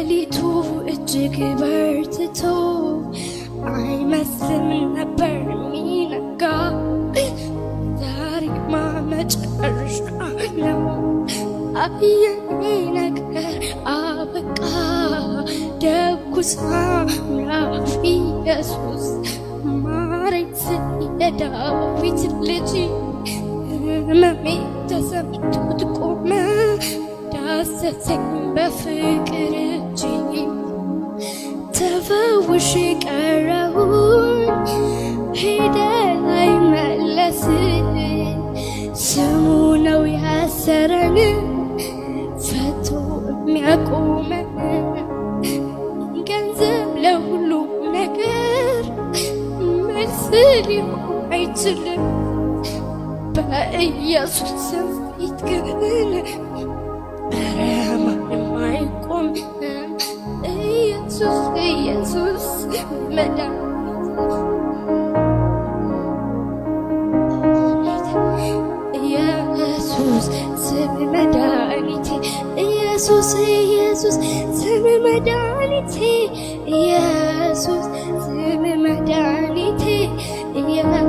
ሌሊቱ እጅግ በርትቶ አይመስልም ነበር ሚነጋ። ዛሬማ መጨረሻ ነው። አየኔ ነገር አበቃ። ደጉ ሳምራዊ ኢየሱስ ማረኝ ስል የዳዊት ልጅ ህመሜ ተሰምቶት ቆመ። ዳሰሰኝ በፍቅር እጅ ተፈውሼ ቀረሁኝ። ሄደ ላይመለስ ስሙ ነው ያሰረን ፈቶ የሚያቆመን። ገንዘብ ለሁሉ ነገር መልስ ሊሆን አይችልም። በኢየሱስ ስም ፊት ግን ኧረ ማንም አይቆምም። ኢየሱስ ኢየሱስ መድኃኒት ኢየሱስ ስም መድኃኒቴ ኢየሱስ ኢየሱስ ስም መድኃኒቴ ኢየሱስ ስም መድኃኒቴ ኢየሱስ